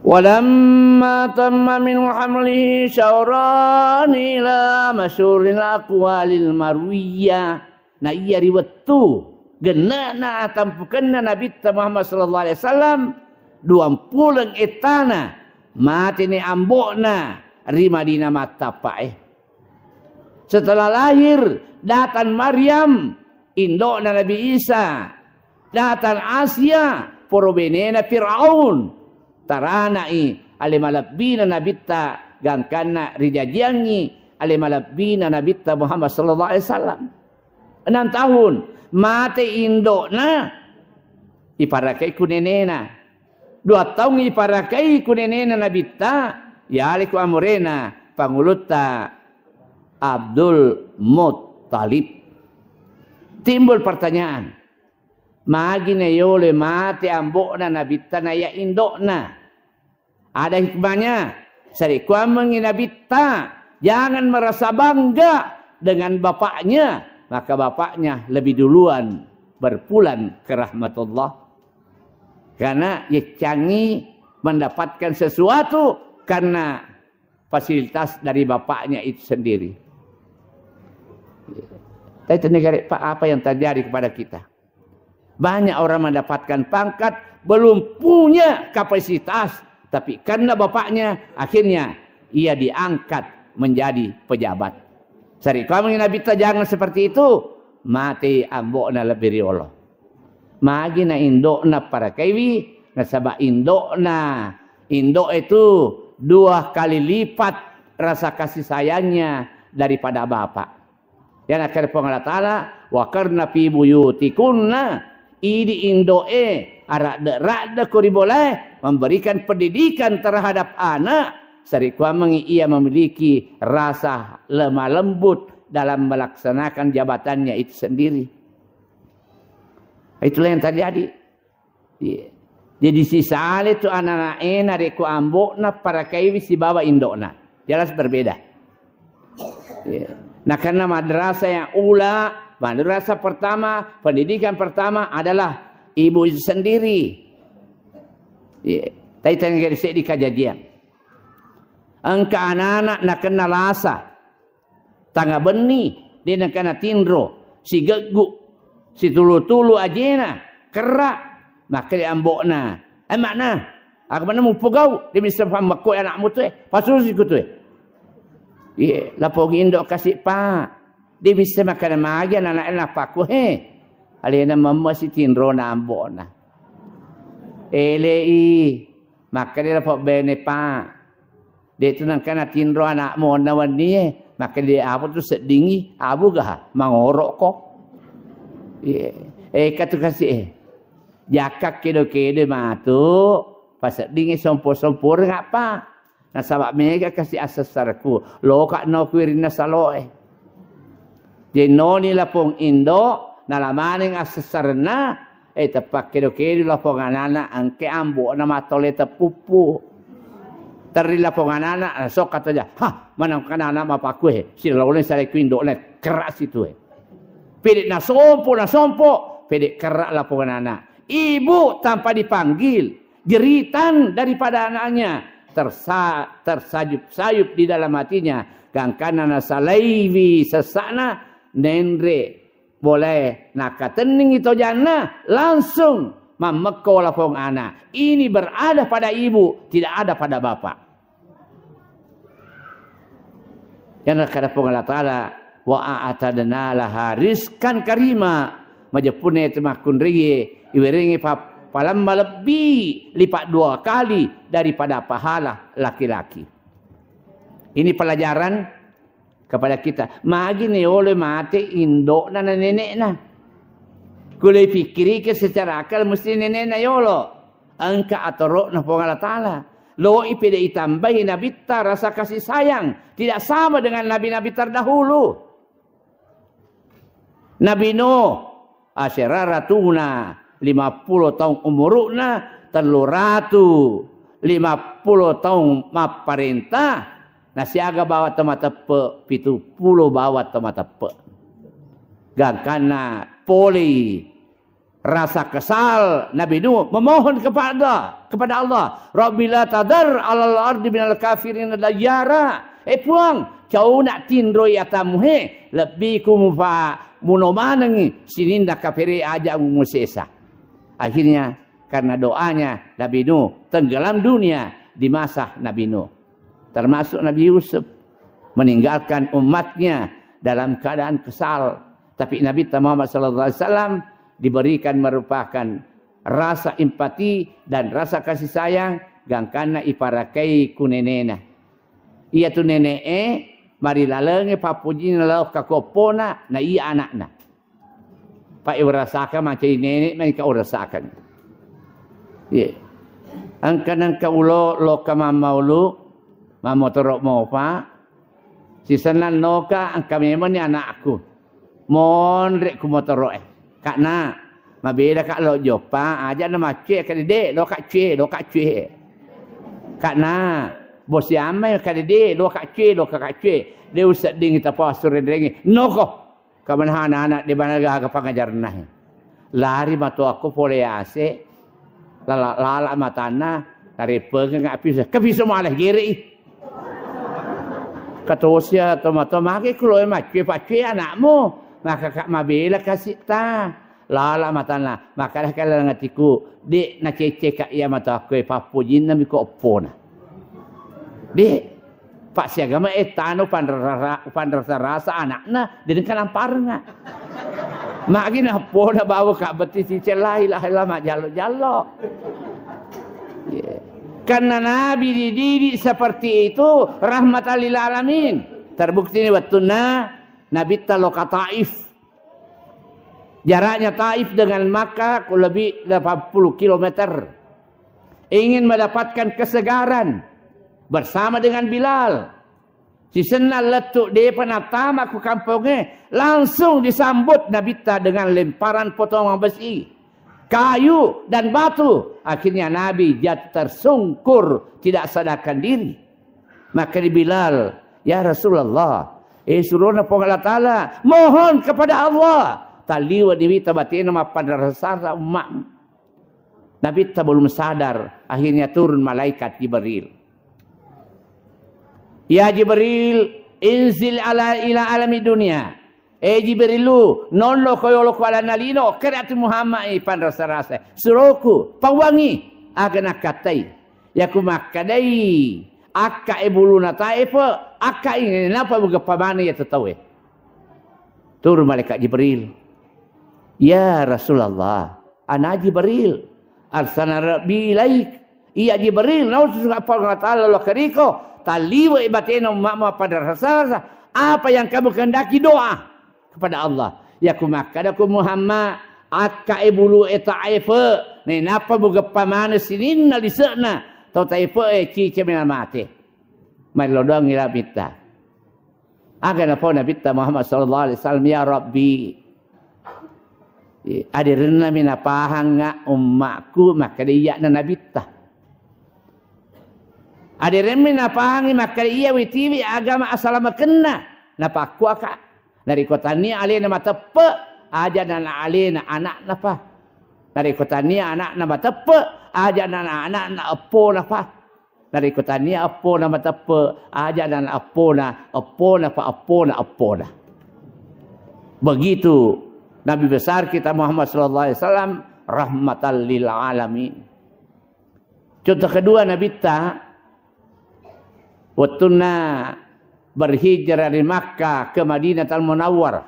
Walamma tamma min hamlihi syauran ila masyhuril aqwalil marwiyah. Na iya ri wettu genne'na atampukenna Nabitta Muhammad sallallahu alaihi wasallam, duampuleng ettana, mateni ambo'na ri Madinah mattappa'e. Setelah lahir, datang Maryam, indo'na Nabi Isa, datang Asia, poro benena Firaun, tarana'i ale malebbina Nabitta gangkanna rijajiangngi ale malebbina Nabitta Muhammad sallallahu alaihi wasallam. Enam tahun, mate indo'na, iparakai ku nenena. Dua taung iparakai ku nenena Nabitta, yale ku amurena pangulutta Abdul Muttalib. Timbul pertanyaan, magi na yole mate ambo'na Nabitta na ya indo'na? Ada hikmahnya. Sarekkuammengngi Nabitta, jangan merasa bangga dengan bapaknya, maka bapaknya lebih duluan berpulang ke rahmatullah. Karena yeccangi mendapatkan sesuatu karena fasilitas dari bapaknya itu sendiri. Tapi itu negara, Pak, apa yang terjadi kepada kita? Banyak orang mendapatkan pangkat, belum punya kapasitas, tapi karena bapaknya, akhirnya ia diangkat menjadi pejabat. Sari kamu Nabitta jangan seperti itu, mate ambo'na lebih riolo. Magi na indo'na parakaiwi, Nasaba indo'na, indo' itu dua kali lipat rasa kasih sayangnya daripada bapak. Yang nakkeda Puang Allah Ta'ala, "Wa qarna fi buyutikunna," idi indo'e, aradde-radde ko ri bolae, memberikan pendidikan terhadap anak, sarikuammengi ia memiliki rasa lemah lembut dalam melaksanakan jabatannya itu sendiri. Itulah yang terjadi. Iya. Jadi sisale tu anak-anak'e narekko ambo'na parakaiwi sibawa indo'na. Jelas berbeda. Iya. Nah, karena madrasah yang ula, madrasah pertama, pendidikan pertama adalah ibu itu sendiri. Iya. Tadi tanya seddi kejadian. Engka anak-anak nakenna lasa. Tanga benni, de' nengka natinro, sigeggu, situlu-tulu ajena, kerra, makkeda ambo'na, "Eh, makna, aga manna mupogau, de' bisa pammekko anakmu tu, eh, pasusi ku tu, eh." Iye, lapong indo kasi, Pak. De' bisa makkeda magi anak-anak napakku, he. Alena memme sitinrona ambo'na. Elei, makkeda lapong bene, Pak. De' tu nengka natinro anakmu onna wennie, makkeda apa tu seddingi, abu gaha, mangorokko. Iye. Eka tu kasi, eh. Jakka kedo-kedo matu, paseddingi sompo-somporeng apa. Nasaba mega kasi asessarku, loka no kuirinna saloe. Jennoni lapong indo, nalamaneng assessarenna, eh, teppa kedo-kedo lapong anana, engke ambo'na matole teppuppu. Terri lapong anana, sokka toja, "Hah, maneng kanana mapakku, eh, siloleng saleku indo'na, keras itu, eh." Pede nasompo, nasompo, pede kerak lapong anana. Ibu tanpa dipanggil, jeritan daripada anaknya, tersa-, tersayup-sayup di dalam hatinya, gangkanna nasalaiwi sessa'na, nenre boleh nakatenningi tojanna, langsung mammekko lapong anak. Ini berada pada ibu, tidak ada pada bapak. Yang nakkeda Puang Allah Ta'ala, "Wa a'tadna laha rizqan karima." Majeppunna itu makkunraie, iwerengi pa-, palemma lebbi lipat dua kali daripada pahala laki-laki. Ini pelajaran kepada kita. Magi nayolo mate indo'na na nene'na. Kulo ipikkirike secara akal mesti nene'na yolo. Engka atoro'na Puang Allah Ta'ala. Loi pede itambai Nabitta rasa kasih sayang. Tidak sama dengan nabi-nabi terdahulu. Nabi Nuh, asyara ratuna, lima puluh taung umuru'na, tellu ratu lima puluh taung mapparenta, nasiaga bawang to mateppe, pitu puluh bawang to mateppe. Gangkanna polei rasa kesal Nabi Nuh memohon kepada, kepada Allah, "Rabbi la tadar alal ardi minal kafirin dayara." Eh Puang, cauna tinroi atamu he, lebbi ku mupa muno manengi sininna kafiri aja musesa. Akhirnya karena doanya Nabi Nuh tenggelam dunia di masa Nabi Nuh. Termasuk Nabi Yusuf meninggalkan umatnya dalam keadaan kesal. Tapi Nabi Muhammad sallallahu alaihi wasallam diberikan merupakan rasa empati dan rasa kasih sayang gangkanna iparakai ku nenena. Iya tu nene'e marilalenge pappujinna lao ka koppona na iya anakna. Pak, urasakang macai nenek, main ka urasakang. Iya. Engka nengka ulo loka mammaulu, mammotoro mopa. Sisenna noka engka memang ni anakku. Monre ku motoro e. Kak na, mabeda kak lo joppa, aja na macce ka dede, lo kak ce, lo kak ce. Kak na, bosi amma ka dede, lo kak ce, lo kak ce. De usedding tapassu renrengi. Noko. Kamanahana anak de bana gaga pangajarna. Lari matoakko pole ase. Lala, lala matanna, nareppengeng api. Kepiso malah gere i. Katosia to mato mage kulo e macce pacce anakmu. Maka kak mabela kasih ta. Lala matanna, maka dah kala ngatiku, de nacece kak iya matoakko e pappojinna miko oppona. De, Pak siagama e tano panrasa-, panrasa-rasa anakna, de nengka namparna. Magi nappoda bawa kak beti cicel la ilaha illallah majjallo-jallo. Karena Nabi dididik seperti itu, rahmatan lil alamin. Terbukti ini wettunna Nabitta loka Taif. Jaraknya Taif dengan Makkah kurang lebih delapan puluh kilometer. Ingin mendapatkan kesegaran bersama dengan Bilal. Sisenna lettu depa natama ku kampongnge, langsung disambut Nabitta dengan lemparan potongan besi, kayu, dan batu. Akhirnya Nabi jatuh tersungkur, tidak sadarkan diri. Maka di Bilal, "Ya Rasulullah, eh, surona Puang Allah Ta'ala, mohon kepada Allah." Taliwa diwita batena mappanrasa umma. Nabitta belum sadar, akhirnya turun malaikat Jibril. "Ya Jibril, inzil ala ila alami dunia." Eh Jibrilu, nonno ko yolo ko alanna lino, keratu Muhammad i panrasa-rasa. Suroku, pawangi, aga nakkatai. Yaku makkadai, akka e buluna taefe, akka ini napa mugeppa mana ya tetawe. Turun malaikat Jibril. "Ya Rasulullah, ana Jibril, arsana Rabbi ilaik." "Iya Jibril, nautus Puang Allah Ta'ala lo keriko, taliwa batena umma pada rasa-rasa. Apa yang kamu kehendaki, doa kepada Allah." Yaku makkada ku Muhammad, akka e bulu e taefe, nenapa mugeppa mana sininna lise'na tau taefe e, cica mena mate. Mai lo doang ila Nabitta. Aga napau Nabitta Muhammad sallallahu alaihi wasallam, "Ya Rabbi, aderenna mi napahangnga ummaku makkeda iya'na Nabitta. Aderenmi napahangngi makkeda iya witiwi agama asalamekenna, napakkuaka. Narekko tania alena mateppe, aja nana alena anakna pa. Narekko tania anakna mateppe, aja nana anakna eppona pa. Narekko tania eppona mateppe, aja nana eppona, eppona pa eppona, eppona." Begitu Nabi besar kita Muhammad sallallahu alaihi wasallam rahmatan lil alamin. Contoh kedua Nabitta, wettunna berhijrah dari Makkah ke Madinatul Munawwarah.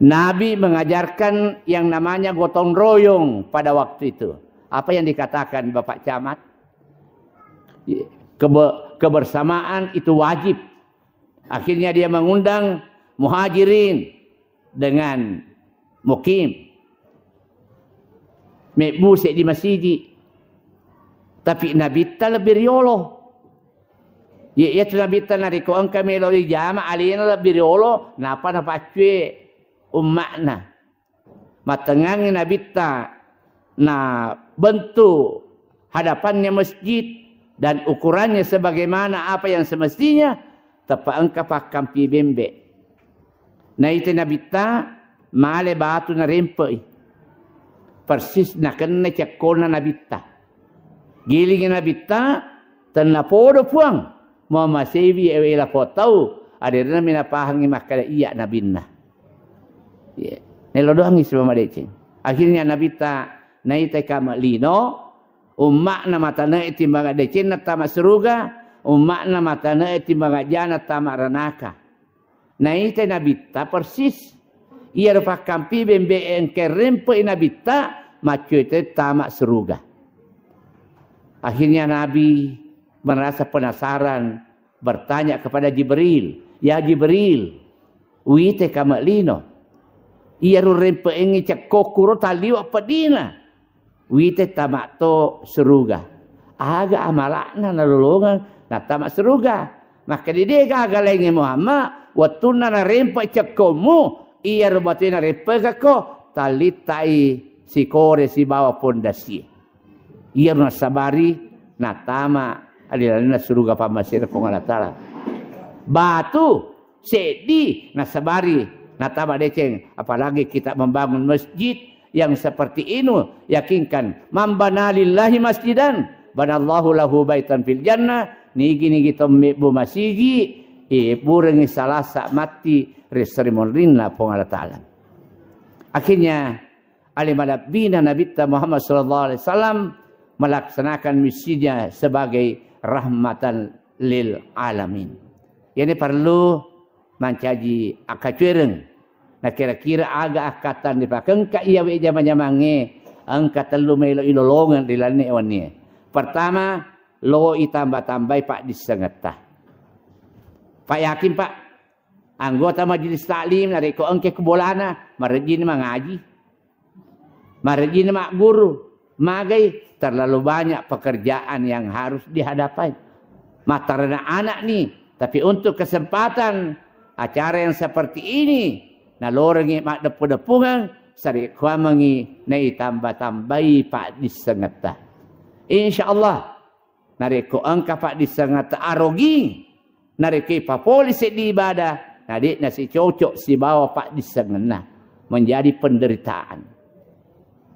Nabi mengajarkan yang namanya gotong royong pada waktu itu. Apa yang dikatakan Bapak Camat? Kebe-, kebersamaan itu wajib. Akhirnya dia mengundang Muhajirin dengan Mukim. Mebbu seddi masigi. Tapi Nabitta lebbi riolo. Ye, iyatu Nabitta narekko engka melo ijama alena lebbi riolo, napa napaccue umma'na. Mattengngangngi Nabitta na bentuk hadapannya masjid dan ukurannya sebagaimana apa yang semestinya, teppa engka pakkampi bembe. Naita Nabitta male batu narempe'i. Persis nakenna cekkonna Nabitta. Gilingi Nabitta, "Tennapodo Puang, muamasewi ewe lako tau, aderenami napahangngi makkeda iya nabinna." Iya. Nelo doangngi sibawa madeceng. Akhirnya Nabitta naitai kame lino, umma'na matane'e timbang decenna tama suruga, umma'na matane'e timbang jana tama ranaka. Naitai Nabitta persis iyaro pakkampi bembe engka rempe'i Nabitta, maccue te tama suruga. Akhirnya Nabi merasa penasaran, bertanya kepada Jibril, "Ya Jibril, wite kame lino? Iyaro rempe'engngi cekkokku ro taliwa pedina. Wite tama to suruga. Aga amala'na nalolongeng natama suruga?" Makkeda, "De gaga laingnge Muhammad, wettunna narempe cekkommu, iyaro batue narempekekko, tallittai sikore sibawa pondasie." Iyaro nassabari natama ri lalenna suruga pammasena Puang Allah Ta'ala. Batu seddi nassabari natama deceng, apalagi kita membangun masjid yang seperti ini, yakinkan, "Man bana lillahi masjidan, banallahu lahu baitan fil jannah." Nigi-nigi to mebbu masigi, iburengngi salasa matti ri seri monrinna Puang Allah Ta'ala. Akhirnya, ale malebbina Nabitta Muhammad sallallahu alaihi wasallam melaksanakan misinya sebagai rahmatan lil alamin. Ini perlu mancaji akkacuereng. Na kira-kira aga akkatang dipakengka iyawe jama-jamangnge, Engka tellu melo ilolongeng ri lalenna wennie. Pertama, lo itamba-tambai paddissengetta. Pak yakin, Pak, anggota majelis taklim narekko engke ku bolana, marejjini mangaji. Marejjini magguru, magai terlalu banyak pekerjaan yang harus dihadapai. Matterena anak nih, tapi untuk kesempatan acara yang seperti ini, nalorengi maddeppu-deppungeng, sarekkuammengi naitamba-tambai paddissengetta. Insya Allah, narekko engka paddissengetta aroging, narekko ipapole seddi ibadah, na de'na sicocok sibawa paddissengenna, menjadi penderitaan.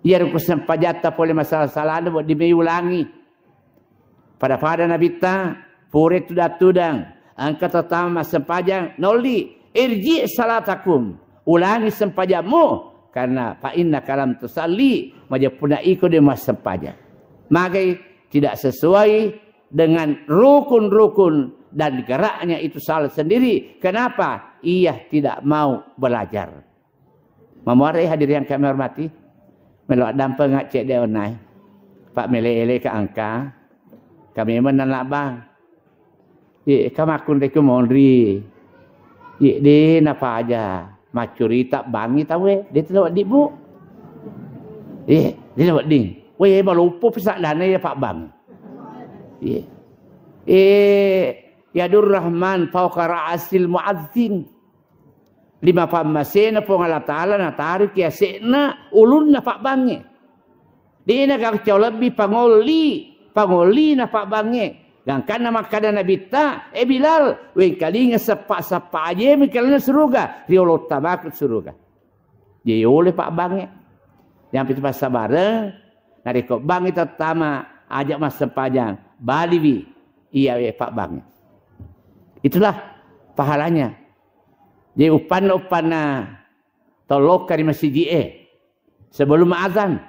Iyaro ku sempajatta pole masala-salana wedding mai ulangi. Pada-pada Nabitta, pura tudang-tudang, engka tattama massempajang, nolli, "Irji salatakum, ulangi sempajammu, karena fa innaka lam tusalli, majeppunna iko de massempajang." Magai tidak sesuai dengan rukun-rukun dan geraknya itu salah sendiri. Kenapa? Ia tidak mau belajar. Mamuare hadirin yang kami hormati, melo addampeng cedde onai. Pak mele-ele ka engka, kami menang bang. Ye, ka makkunre ku monri. Ye, de napaja. Maccurita bangi tawe, de telo di bu. Ye, de telo di. We, maloppo pesadana ya Pak Bang. Ye. Eh, yadur Rahman fauqa ra'sil muadzin. Lima pammasena Puang Allah Ta'ala nataruki ase'na ulunna pabbangnge. Dena gacau lebbi pangolli, pangollina pabbangnge. Gangkanna makkada Nabitta, "Eh Bilal, wengkalinga seppa-seppa ajemi kalenna suruga, riolo tamaku suruga." Jadi oleh pabbangnge. Yang itu passabareng, narekko bangngi tattama, ajak massempajang, baliwi, iya we pabbangnge. Itulah pahalanya. Jadi uppanna-uppanna tau lokka ri masiji'e sebelum azan,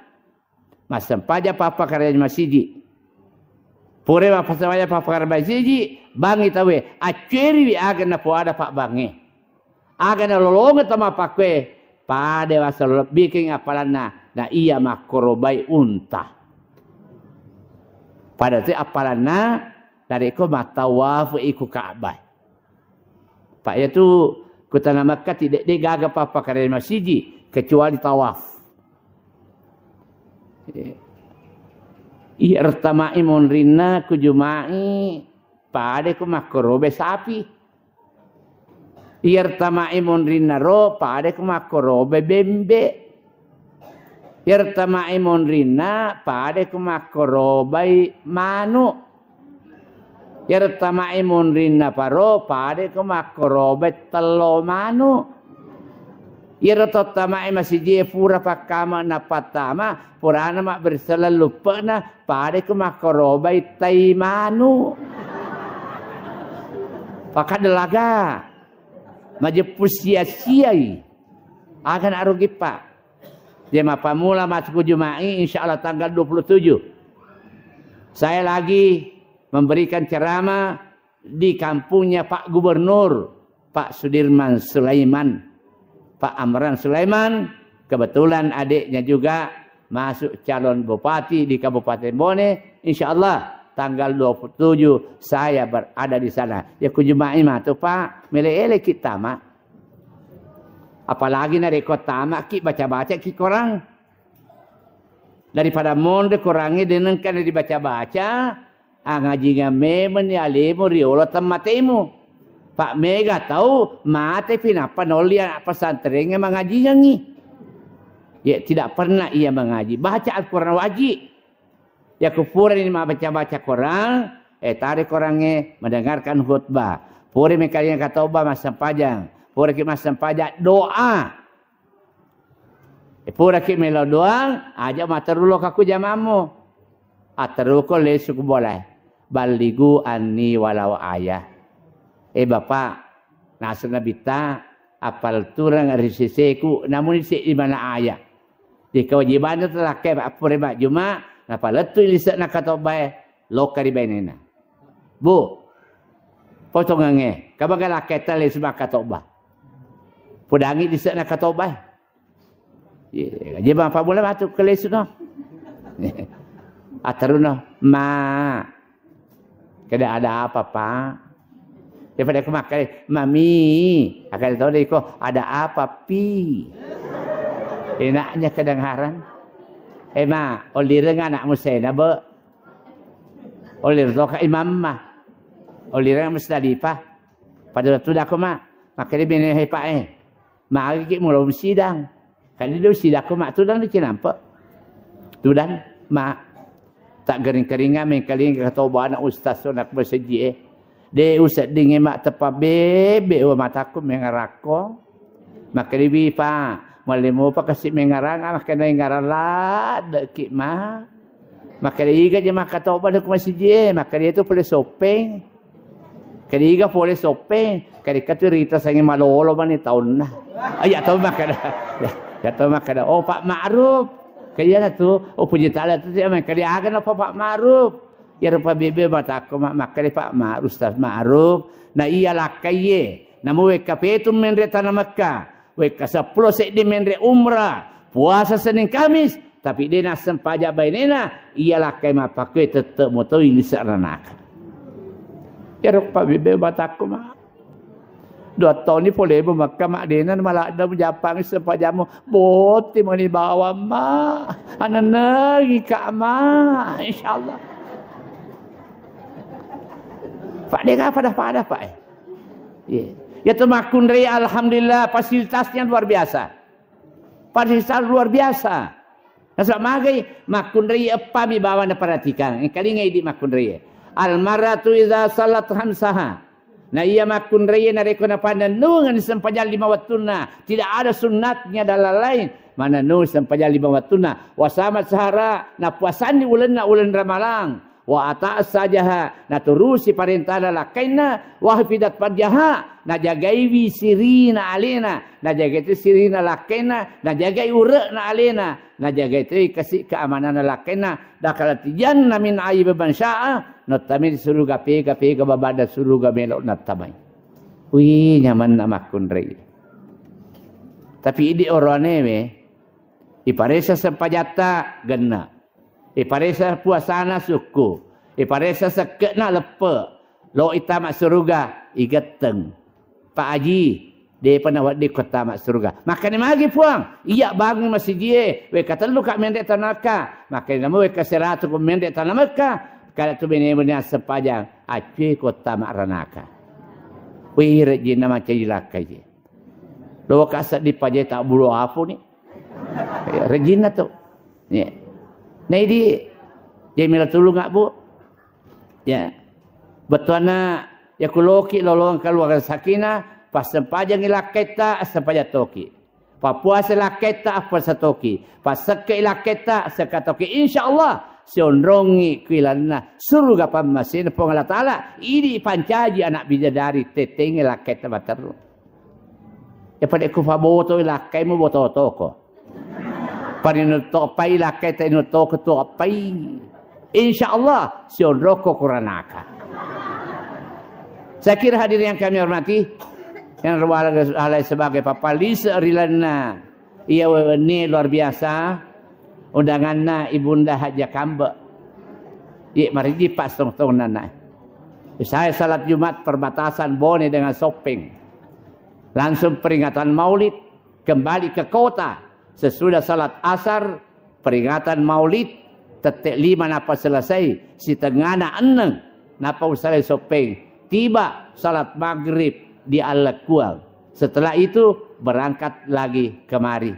massempajang pappakarajai masiji. Pura mappasempajang pappakarajai masiji, bangngi tauwe, accueriwi aga napoada pabbangnge. Aga nalolongeng tau mappakkue, pada wasa lebbikengngi appalanna, na iya makkorobai unta. Pada te appalanna, narekko mattawafu iku Ka'bah. Pak, iyatu ku tana Makkah ti de-, de gaga pappakarajai masiji kecuali tawaf. Iya, iya, rettamai monrinna ku Jumai, pada ku makkorobai sapi. Iya, rettamai monrinna ro, pada ku makkorobai bembe. Iyaretta mai monrinna, pada ko makkorobai manu. Iyaretta mai monrinna paro, pada ko makkorobai tello manu. Iyaretta mai masijie pura pakkama napattama, purana mabbere selleng luppe'na, pada ko makkorobai tai manu. Pakadelaga. Majeppu sia-siai. Aga na arugi, Pak. Dia mappammula masuk Jumai, insya Allah tanggal dua puluh tujuh. Saya lagi memberikan ceramah di kampungnya Pak Gubernur, Pak Sudirman Sulaiman, Pak Amran Sulaiman. Kebetulan adiknya juga masuk calon bupati di Kabupaten Bone. Insya Allah tanggal dua puluh tujuh saya berada di sana. Ya ku Jumai matu, Pak, mele-ele kita, Mak. Apalagi narekko tamaki baca-baca ki korang. Daripada monre korangnge denengkana dibaca-baca, angajingang memeng ni alemu riolo temmatemu. Pak, mega tau mate pi nappa naolli anak pesantrengnge mangajingengngi. Ya, tidak pernah ia mengaji. Baca Al-Quran wajib. Yakko purani mabbaca-baca Quran, eh, tare Qurangnge, mendengarkan khutbah. Pura mekalinga katoba massempajang. Puraki massempajang, doa. Eh, puraki melo doa, aja matteru lokaku jamammu. Atteruko lesu ku bolae. Balligu anni walau ayah. Eh, Bapak, naseng Nabitta, apal turang ri seseku, namuni seddi mana ayah. Di kewajibanna telakkai mappura majjuma, napalettui lise'na katobbae, lokka ri bainena. Bu, potongengnge, kabaga lakkaita lesu makkatobba. Podangi lise'na katobbae. Iya, je mappamula matu ke lesu no. Ateruna, "Ma." Kada, "Ada apa, Pak?" Ya pada ku makkeda, "Mami." Akada tau deh ko, "Ada apa, Pi?" Enaknya kedengaran. "Eh, Ma, ollireng anakmu sena, Be. Ollir toka imamma. Ollireng Musdalifah." Pada tudang ko, Ma. Makkeda bene, "He, Pak, eh. Magi ki mulo sidang." Kali do sidang ko, Ma, tudang di cinampe. Tudang, Ma. Tak gering-keringa mengkalinga katoba anak ustaz sonak masjid, eh. De useddingi, Ma, teppa bebe wa mataku mengarakko. Makkeda, "Wi, Pak, mallimo pa kasi mengarang, ah, makkeda ngarang ladde ki, Ma." Makkeda, "Iga je makkatoba de ku masjid, eh." Makkeda, "Itu pole sopeng." Kadiga pole soppeng, kadika tu rita sangi malolo mani taunna. Iya tau makkeda. Iya tau makkeda, "Oh, Pak Ma'ruf." Kadiana tu, "Oh, puji ta'ala tu tiap main." Kadi aga napa Pak Ma'ruf? Iya rupa bebe matakko, Mak, makkeda Pak Ma'ruf, Ustaz Ma'ruf. Na iya lakkaiye. Namu wekka petung menre tana Mekka. Wekka seppulo seddi menre umrah, puasa Senin Kamis, tapi de nassempajang bainena, iya lakkai mappakkue tette motoi lise ranaka. Iyaro pabebe batakku, Ma. Dua taunni polemu Mekka, Ma, dena maladde mujappangi sempajammu. Botti mani bawang, Ma. Anennengika, Ma. Insyaallah. Pak, de ka pada-pada, Pak, eh. Iya. Ya tu makkunrai, alhamdulillah, fasilitasnya luar biasa. Fasilitas luar biasa. Nasaba magai makkunrai eppa mi bawang naperhatikan. Engkalinga idi makkunrai. Al mar'atu idza sallat khamsaha. Na iya makkunrai narekko napannennungeng sempajang lima wettunna, tidak ada sunnatnya dan lain-lain. Manennung sempajang lima wettunna. Wasamat sahara, napuasanni ulenna uleng Ramalang. Wa ata sajaha, naturusi parentana lakkainna, wa hafidat farjaha, najagaiwi sirina alena, najagai tu sirina lakkainna, najagai ure'na alena, najagai tu kasi keamananna lakkainna, dakhalat janna min aibi man syaa, nottamai suruga pega-pega babada suruga melo nattamai. Wih, nyamanna makkunrai. Tapi idi oroane we, iparesa sempajatta genna. Iparesa puasana sukku. Iparesa sekke'na leppe. Lo itama suruga, igetteng. Pak Haji, depa nawedding ko tama suruga. Makkani magi Puang, iya bangun masijie, wekka tellu ka menre tana Mekka. Makkani namo wekka seratu ko menre tana Mekka. Kada tu bene-bene sempajang, accue ko tama ranaka. Wih, rejinna mancaji lakkai je. Lo ka seddi paje tak bulu apu ni. Ya, rejinna tu. Ya. Nah, idi, jadi mila tulung, Bu. Ya. Bettuanna, ya kuloki lolong keluarga sakinah, pas sempajangi lakketta, sempajang toki. Pappuasa lakketta, appuasa toki. Passekke lakketta, sekka toki. Insya Allah, sionrongi kuilanna suruga pammasena Puang Allah Ta'ala, idi pancaji anak bidadari, tettengi lakketta materru. Ya pada ku paboto lakkaimu boto toko. Parinutto pai lakkai ta inutto ko to pai. Insya Allah sionroko kuranaka. Saya kira hadirin yang kami hormati, yang alai sebagai papalise rilanna iya wewenni luar biasa, undanganna Ibunda Haja Kambe. Iya mariji pas tong-tong nana. Saya salat Jumat perbatasan Bone dengan Soppeng. Langsung peringatan Maulid, kembali ke kota. Sesudah salat Asar, peringatan Maulid, tette lima napa selesai, sitengana enneng napa usalai Soppeng. Tiba salat Maghrib di Allekuang. Setelah itu, berangkat lagi kemari.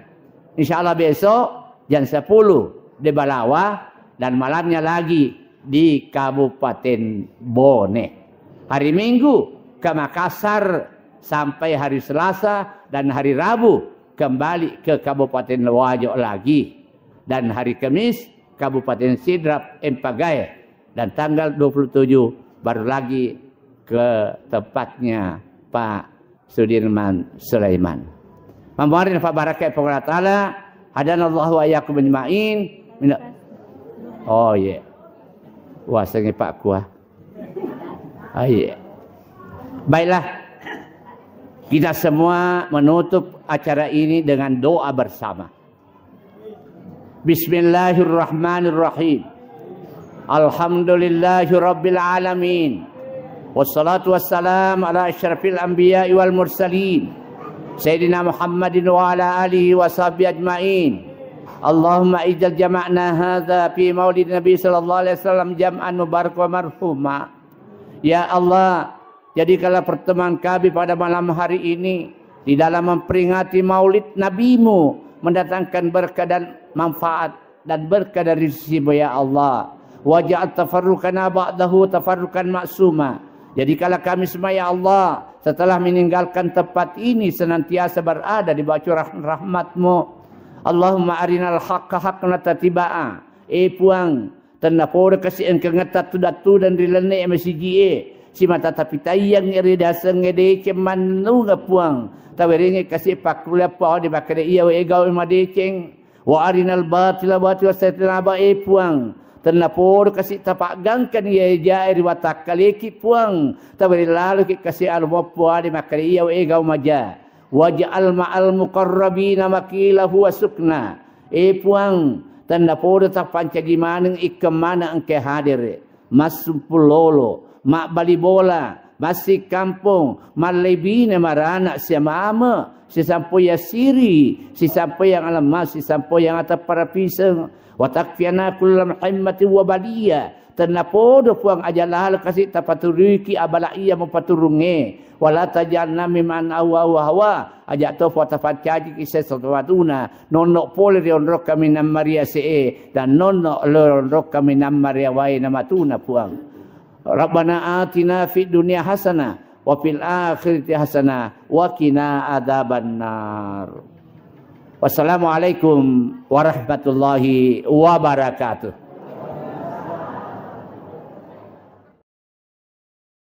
Insya Allah besok jam sepuluh di Balawa dan malamnya lagi di Kabupaten Bone. Hari Minggu ke Makassar sampai hari Selasa dan hari Rabu kembali ke Kabupaten Wajo lagi. Dan hari Kamis Kabupaten Sidrap Empagae. Dan tanggal dua puluh tujuh baru lagi ke tempatnya Pak Sudirman Sulaiman. Mamuarin fa barakai Puang Allah Ta'ala, hadanallahu wa iyyakum ajma'in. Mina-, oh, iya. Wasengi Pak Kuah. Ah, iya. Baiklah. Kita semua menutup acara ini dengan doa bersama. Bismillahirrahmanirrahim. Alhamdulillahi rabbil alamin. Wassalatu wassalamu ala asyrafil anbiya'i wal mursalin, Sayyidina Muhammadin wa ala alihi wa sahbihi ajma'in. Allahumma ij'al jama'na hadza fi maulid Nabi sallallahu alaihi wasallam jam'an mubarak wa marhuma. Ya Allah, jadikanlah pertemuan kami pada malam hari ini di dalam memperingati maulid Nabimu, mendatangkan berkah dan manfaat dan berkah dari sisimu, ya Allah. Waj'al tafarruqana ba'dahu tafarruqan ma'suma. Jadikanlah kami semua, ya Allah, setelah meninggalkan tempat ini, senantiasa berada di bawah curahan rahmatmu. Allahumma arinal haqqa haqqan wattiba'a. Eh Puang, tennapodo kasi engkangetta tudang-tudang ri lenne'e masiji'e, simata tapitaiyangngi ri dasengnge deceng mannennungeng Puang. Tawerengngi kasi pakkulle Puang, de makkeda iya we gau madeceng. Wa arinal batila batila wassaitana ba, eh Puang, tennapodo kasi tapaggangkan iya ejae ri watakkaleki Puang. Tawereng laloki kasi alo Puang, de makkeda iya we gau maja. Waj'al ma'al muqarrabina maqila huwa sukna. Eh Puang, tennapodo tappancaji maneng ikkeng maneng engkae hadere. Massumpung lolo, mabbali bola, massikampong, mallebbina marana siamame, sisampoyang siri, sisampoyang alemma, sisampoyang ateppara piseng. Wa takfina kulla muhimmatin wa baliya. Tennapodo Puang aja lalo kasi tapaturuiki abala iya mupaturungnge. Wala tajalna mimman awa wa hawa. Aja to Puang tapancajiki sesatuatuna. Nonno pole ri onrokka minammaria se'e dan nonno ri onrokka minammaria wae namatuna Puang. Rabbana atina fid dunya hasanah wa fil akhirati hasanah wa qina adzabannar. Wassalamualaikum warahmatullahi wabarakatuh.